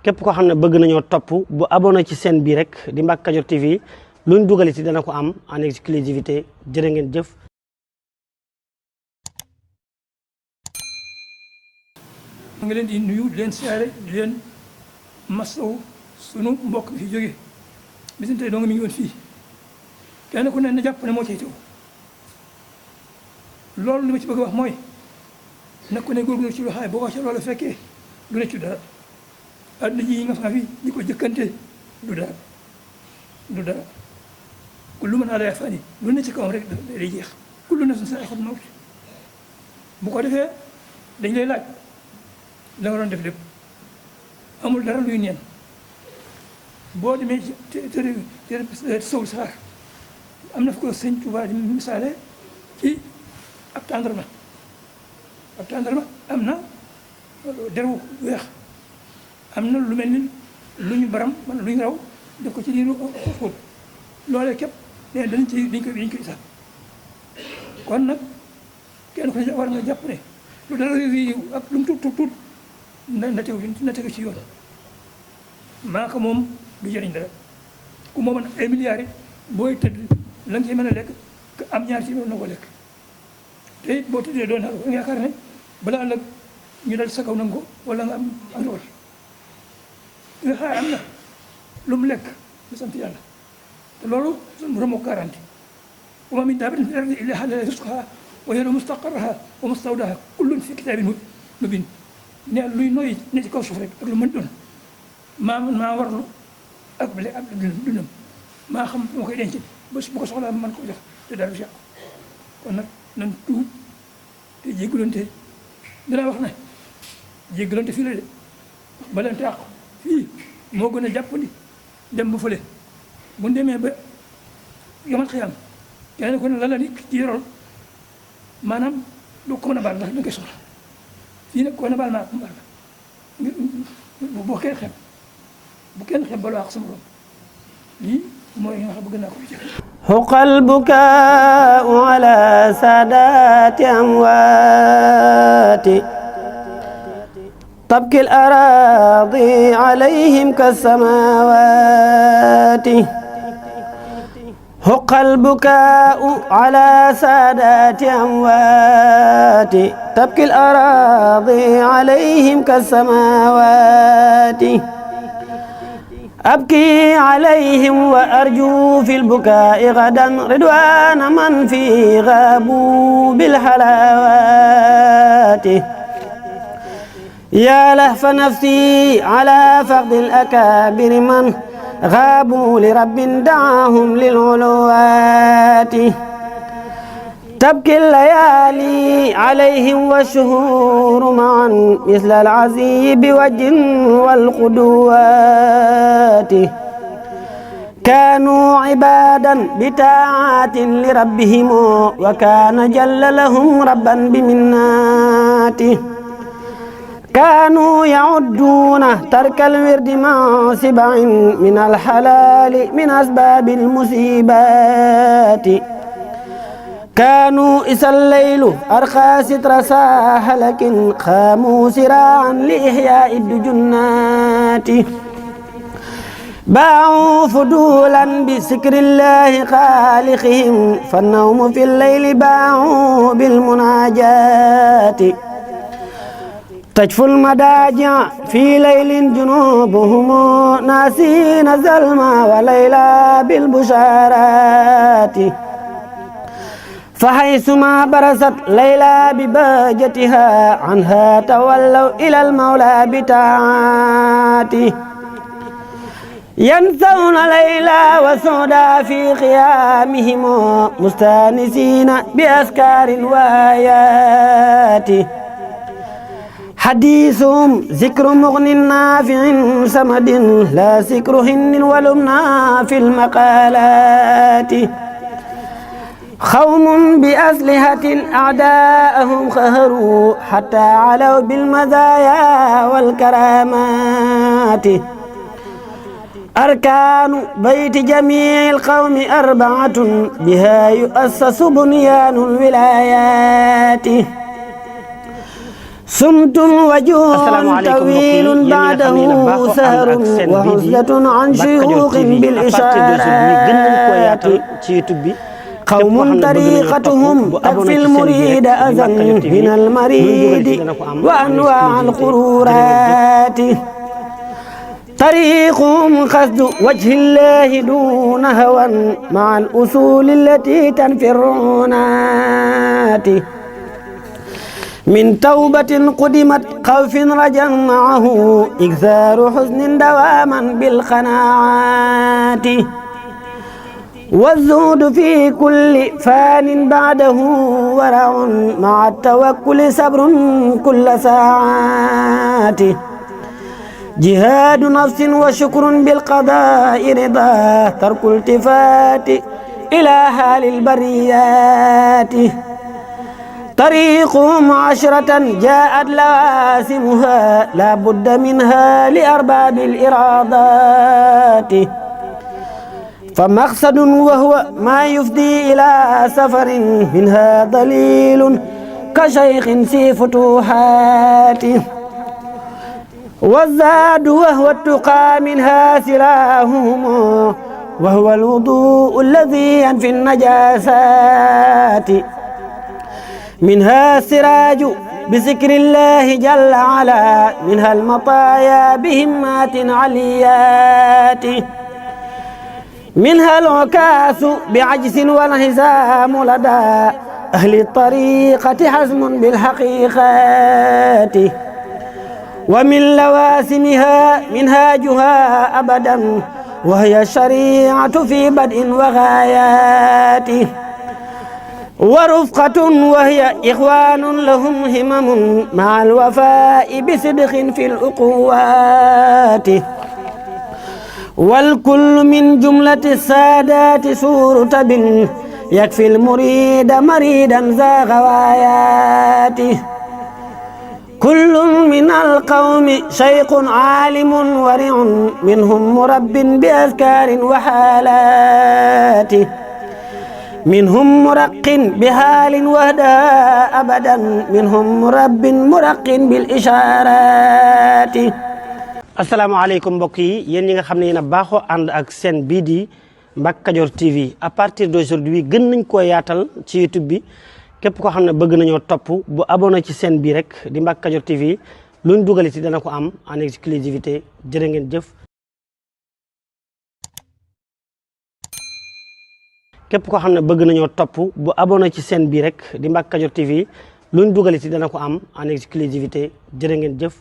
képp koo xam ne bëgg nañoo topp bu abonné ci chaîne bii rek di Mbacke Kadior TV luñ dugal ci dana ko am en exclusivité jërë ngeen jëf. ma ngi leen di nuyu di leen siyaare di leen masawu sunu mbokk mi fi jógee bisim tey dong mi ngi woon fii kenn ku ne na jàpp ne moo cay teew loolu li ma ci bëgg a wax mooy nag ku ne góorgóorlu ci loxaay boo ko ca loolu fekkee du ne ci dara àdduna ji yi nga xam fi ñi ko jëkkante du dara kullu man alayha fani lu ne ci kawam rek day jeex kullu nafsin zaa'iqatul mawt bu ko defee dañ lay laaj la nga doon def lépp amul dara luy neen boo demee ci te sow saar am na fu ko sëñ Tuubaa di misaale ci ab tàndarma am na deru weex am na lu mel ni lu ñu baram man lu ñu raw def ko ci liiru xóot loolee képp nee dañ ko isaat kon nag kenn ku ne war nga jàpp ne lu dara yi ak lu mu tuut na tegu ci yoon maa ko moom du jëriñ dara ku moomoon ay milliards yi booy tëdd la nga ci mën a lekk am ñaar ci na ko lekk te it boo tëddee doon nga yaakaar ne balaa ëllëg ñu dal sa kaw nangu ko wala nga am ndool nga xaar am na lu mu lekk lu sant yàlla te loolu suñu borom moo garanti wa maa min daabbatin fil ardi illaa alaa llaahi rizquhaa wa ya'lamu mustaqarrahaa wa mustawdaahaa kullun fii kitaabin mubiin ne luy noyyi ne ci kaw suuf rek ak lu mën doon maa warlu ak dundam maa xam moo koy denc ba bu ko soxlaa man ko jox te dara du yàqu kon nag nan tuub te jéggalante dinaa wax ne jéggalante fii la de balante àqu fii moo gën a jàppandi dem ba fële bu ñu demee ba yomal xiyam kenn ku ne la ni ci yorol maanaam du ko mën a baal ndax du koy soxla fii nag ko na baal maa ko baal bu kenn xeeb baloo ak sama borom lii mooy nga xam bëgg naa ko fi jëf حق البكاء على سادات أموات تبكي الأراضي عليهم كالسماوات حق البكاء على سادات أموات تبكي الأراضي عليهم كالسماوات أبكي عليهم وأرجو في البكاء غدا رضوان من في غابوا بالحلاوات يا لهف نفسي على فقد الأكابر من غابوا لرب دعاهم للعلوات تبكي الليالي عليهم والشهور معا مثل العزي بوجه والقدوات كانوا عبادا بطاعات لربهم وكان جل لهم ربا بمناته كانوا يعدون ترك الورد مع سبع من الحلال من أسباب المصيبات كانوا إذا الليل أرخى ستر ساح لكن قاموا سراعا لإحياء الدجنات باعوا فضولا بذكر الله خالقهم فالنوم في الليل باعوا بالمناجات تجفو المضاجع في ليل جنوبهم ناسين ظلما وليلا بالبشارات فحيثما برزت ليلى ببهجتها عنها تولوا إلى المولى بطاعته ينسون ليلى وسودا في قيامهم مستانسين بأذكار وآيات حديثهم ذكر مغن نافع سمد لا ذكر هن ولمنا في المقالات قوم بأسلحة أعداءهم قهروا حتى علوا بالمزايا والكرامات أركان بيت جميع القوم أربعة بها يؤسس بنيان الولايات صمت وجوع طويل بعده سهر وحزة عن شيوخ بالإشارات قوم طريقتهم تكفي المريد أذى من المريد وأنواع القرورات طريقهم قصد وجه الله دون هوى مع الأصول التي تنفي الرعونات من توبة قدمت خوف رجا معه إكثار حزن دواما بالقناعات والزهد في كل فان بعده ورع مع التوكل صبر كل ساعات جهاد نفس وشكر بالقضاء رضا ترك التفات إلى حال البريات طريقهم عشرة جاءت لواسمها لا بد منها لأرباب الإرادات فمقصد وهو ما يفضي إلى سفر منها ضليل كشيخ في فتوحات والزاد وهو التقى منها سلاهم وهو الوضوء الذي ينفي النجاسات منها السراج بذكر الله جل وعلا منها المطايا بهمات عليات منها العكاس بعجز والانهزام لدى أهل الطريقة حزم بالحقيقات ومن لواسمها منهاجها أبدا وهي الشريعة في بدء وغايات ورفقة وهي إخوان لهم همم مع الوفاء بصدق في الأقوات والكل من جملة السادات سورة يكفي المريد مريدا ذا غوايات كل من القوم شيخ عالم ورع منهم مرب بأذكار وحالات منهم مرق بحال وهدى أبدا منهم مرب مرق بالإشارات asalaamaaleykum mbokk yi yéen ñi nga xam ne yéen a baaxoo ànd ak seen bii di Mbacke Kadior TV à partir d'aujourd'hui gën nañ koo yaatal ci YouTube bi képp koo xam ne bëgg nañoo topp bu abonné ci seen bii rek di Mbacke Kadior TV luñ dugal ci dana ko am en exclusivité jërë ngeen jëf. képp koo xam ne bëgg nañoo topp bu abonné ci seen bii rek di Mbacke Kadior TV luñ dugal ci dana ko am en exclusivité jërë ngeen jëf.